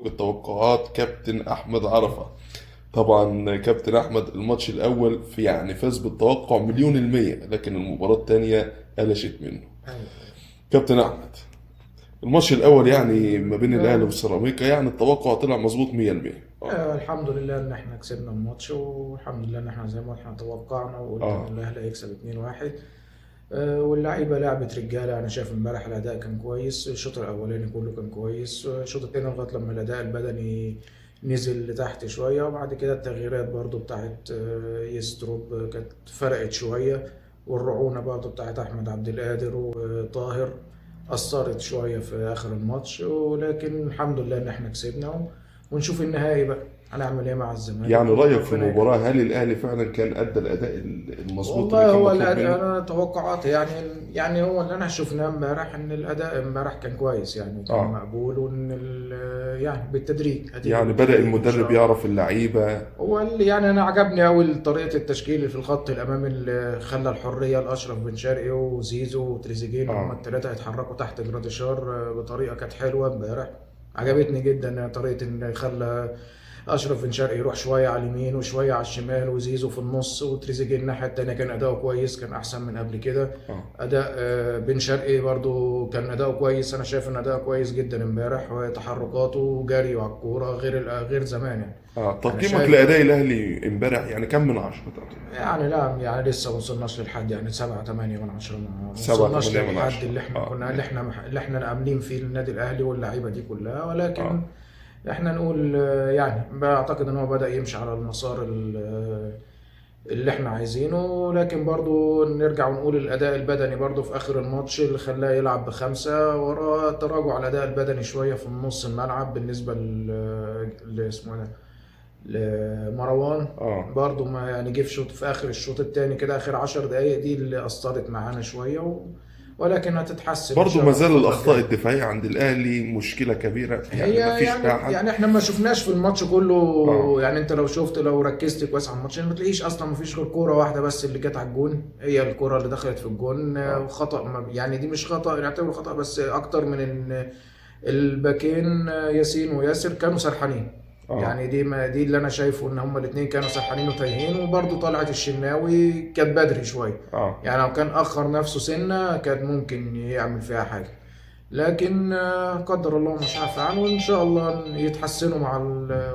التوقعات كابتن احمد عرفة. طبعا كابتن احمد الماتش الاول في يعني فاز بالتوقع 1,000,000%، لكن المباراة الثانية قلشت منه. ايوه. كابتن احمد الماتش الاول يعني ما بين الاهلي لا. وسيراميكا، يعني التوقع طلع مظبوط 100%. الحمد لله ان احنا كسبنا الماتش، والحمد لله ان احنا زي ما احنا توقعنا وقلنا ان الاهلي هيكسب 2-1. واللعيبة لعبت رجاله. انا شايف امبارح الاداء كان كويس، الشوط الاولاني كله كان كويس، الشوط الثاني لغاية لما الاداء البدني نزل لتحت شوية، وبعد كده التغييرات برضو بتاعت يستروب كانت فرقت شوية، والرعونه برضو بتاعت احمد عبد القادر وطاهر اثرت شوية في اخر الماتش، ولكن الحمد لله ان احنا كسبنا، ونشوف النهائي بقى هنعمل ايه مع الزمالك. يعني رايك في وربنا يكرم. المباراة، هل الاهلي فعلا كان ادى الاداء المظبوط اللي والله كان هو مطلوب الأداء، منه؟ انا توقعاتي يعني هو اللي انا شفناه امبارح ان الاداء امبارح كان كويس، يعني كان مقبول، وان يعني بالتدريج هتيجي يعني بدأ بالتدريج إن المدرب شاء الله. يعرف اللعيبة. هو اللي يعني انا عجبني قوي طريقه التشكيل في الخط الامامي اللي خلى الحرية لاشرف بن شرقي وزيزو وتريزيجيه، ان هم الثلاثة يتحركوا تحت جراديشار بطريقة كانت حلوة امبارح. عجبتني جدا طريقه ان خلى اشرف بن شرقي يروح شوية على اليمين وشوية على الشمال، وزيزو في النص، وتريزيجيه الناحية الثانية كان اداؤه كويس، كان احسن من قبل كده. اداء بن شرقي برضو كان اداؤه كويس، انا شايف ان اداؤه كويس جدا امبارح، وتحركاته وجريه على الكورة غير زمان يعني. تقييمك شايف لاداء الاهلي امبارح يعني كم من 10 تعطيه؟ يعني لا، يعني لسه ما وصلناش للحد، يعني 7 8 من 10، ما سبعة وصلناش تمانية من للحد 10. اللي احنا كنا، اللي احنا عاملين فيه النادي الاهلي واللعيبة دي كلها، ولكن احنا نقول، بعتقد ان هو بدأ يمشي على المسار اللي احنا عايزينه، لكن برضو نرجع ونقول الاداء البدني برضو في اخر الماتش اللي خلاه يلعب ب5 وراه، تراجع الاداء البدني شوية في النص الملعب بالنسبة اسمه ده لمروان. برضو ما يعني جه في شوط في اخر الشوط الثاني كده، اخر 10 دقائق دي اللي اثرت معانا شوية ولكن هتتحسن إن برضو شاء ما الله في زال الفترة الأخطاء الجاية. الدفاعية عند الأهلي مشكلة كبيرة، يعني هي ما فيش فيها حل. احنا ما شفناش في الماتش كله. انت لو ركزت كويس على الماتش ما تلاقيش اصلا ما فيش غير كورة واحدة بس اللي جت على الجون، هي الكورة اللي دخلت في الجون. وخطأ، يعني دي مش خطأ نعتبره خطأ، بس اكتر من ان الباكين ياسين وياسر كانوا سرحانين. يعني دي ما دي اللي انا شايفه ان هما الاثنين كانوا سرحانين وتايهين، وبرده طلعت الشناوي كانت بدري شوية. لو كان اخر نفسه سنة كان ممكن يعمل فيها حاجة، لكن قدر الله ما شاء فعل، وان شاء الله يتحسنوا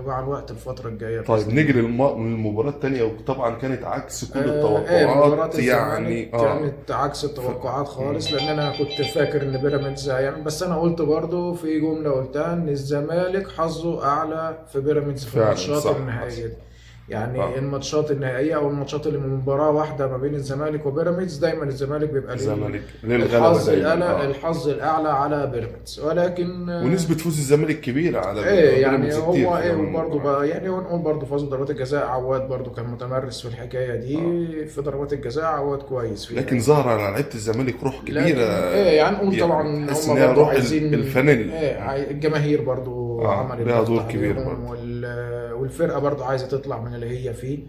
مع الوقت الفترة الجاية بإذن الله. نجري للمباراة الثانية، وطبعا كانت عكس كل التوقعات. مباراة الزمالك كانت عكس التوقعات خالص، لان انا كنت فاكر ان بيراميدز هيعمل، بس انا قلت برضو في جملة قلتها ان الزمالك حظه اعلى في بيراميدز في فعلاً، الماتشات صح، النهائية حصل. دي. الماتشات النهائية او الماتشات اللي من مباراة واحدة ما بين الزمالك وبيراميدز، دايما الزمالك بيبقى ليه الزمالك للغلبة دايماً. الحظ الاعلى على بيراميدز، ولكن ونسبة فوز الزمالك كبيرة على بيراميدز كتير في جميع المباريات. ونقول برضه فوز بضربات الجزاء، عواد برضه كان متمرس في الحكاية دي. في ضربات الجزاء عواد كويس فيها. لكن ظهر على لعيبة الزمالك روح لكن كبيرة. نقول طبعاً تحس هم إن هي برضه روح عايزين الفانيلا. الجماهير برضه عملت لها ضغط دور كبير عليهم، برضه. والفرقة برضه عايزة تطلع من اللي هي فيه.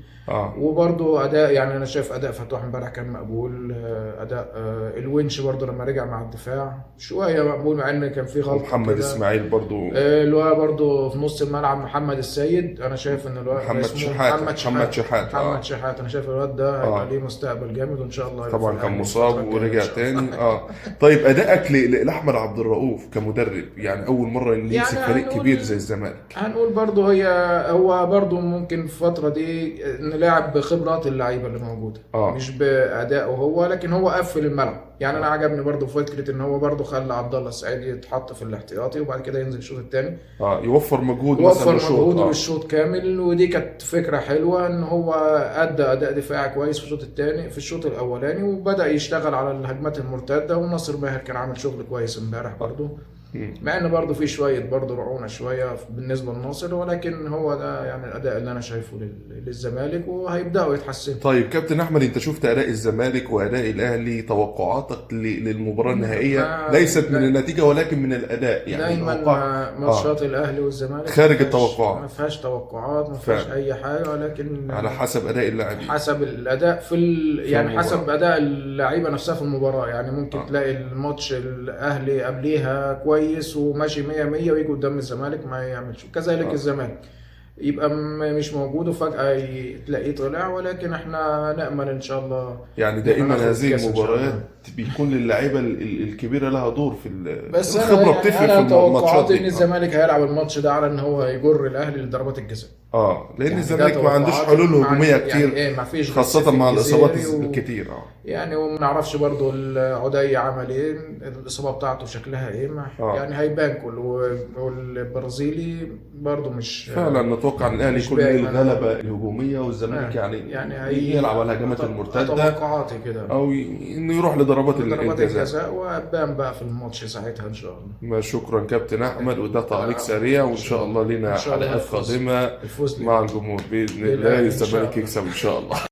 وبرضه أداء، أنا شايف أداء فتوح امبارح كان مقبول، أداء، الونش برضه لما رجع مع الدفاع شوية مقبول، مع إن كان في غلطة ومحمد كده. إسماعيل برضه. اللي هو برضه في نص الملعب محمد السيد، أنا شايف إن الواد محمد اسمه شحاتة. محمد شحاتة. محمد شحاتة. محمد شحاتة، أنا شايف الواد ده هيبقى ليه مستقبل جامد، وإن شاء الله هيبقى طبعاً في كان الأهلي مصاب الفترة الجاية إن ورجع شاء الله. تاني. أدائك لأحمد عبد الرؤوف كمدرب، أول مرة إن يمسك فريق كبير زي الزمالك. هنقول برضه هو برضه ممكن في الفترة دي نلاعب بخبرات اللعيبة اللي موجودة. مش بأدائه هو، لكن هو قفل الملعب. أنا عجبني برضه فكرة إن هو برضه خلى عبد الله السعيد يتحط في الاحتياطي وبعد كده ينزل الشوط الثاني. يوفر مجهود مثلاً يوفر للشوط. مجهوده للشوط كامل، ودي كانت فكرة حلوة إن هو أدى أداء دفاعي كويس في الشوط الثاني، في الشوط الأولاني، وبدأ يشتغل على الهجمات المرتدة، وناصر ماهر كان عامل شغل كويس امبارح برضه. مع إن برضه في شوية برضه رعونة شوية بالنسبة لناصر، ولكن هو ده الأداء اللي أنا شايفه للزمالك، وهيبدأوا يتحسنوا. كابتن أحمد، أنت شفت أداء الزمالك وأداء الأهلي، توقعاتك للمباراة النهائية ليست من النتيجة ولكن من الأداء. دايماً ماتشات الأهلي والزمالك خارج التوقعات. ما فيهاش توقعات، ما فيهاش أي حاجة، ولكن على حسب أداء اللاعبين، حسب الأداء في في المباراة. حسب أداء اللعيبة نفسها في المباراة. ممكن تلاقي الماتش الأهلي قبليها كويس كويس وماشي 100 100 ويجي قدام الزمالك ما يعملش. كذلك الزمالك يبقى مش موجود وفجأة تلاقيه طلع، ولكن احنا نأمل ان شاء الله. يعني دائما هذه المباريات بيكون للعيبة الكبيرة لها دور في بس الخبرة، أنا بتفرق يعني في الماتشات دي. دي. ان الزمالك هيلعب الماتش ده على ان هو يجر الاهلي لضربات الجزاء. لان يعني الزمالك ما عندوش حلول هجومية كتير، يعني ما فيش خاصة مع الاصابات الكتير. يعني وما نعرفش برضو العدي عمل ايه، الاصابة بتاعته شكلها ايه، يعني هيبان كله. والبرازيلي برضو مش فعلا نتوقع ان الاهلي يكون له الغلبة الهجومية، والزمالك يعني يلعب على الهجمات المرتدة، توقعاتي كده، او انه يروح لضربات الجزاء، وبان بقى في الماتش ساعتها ان شاء الله. ما شكرا كابتن احمد، وده تعليق سريع، وان شاء الله لنا حلقات قادمة مع الجمهور باذن الله، الزمالك يكسب ان شاء الله.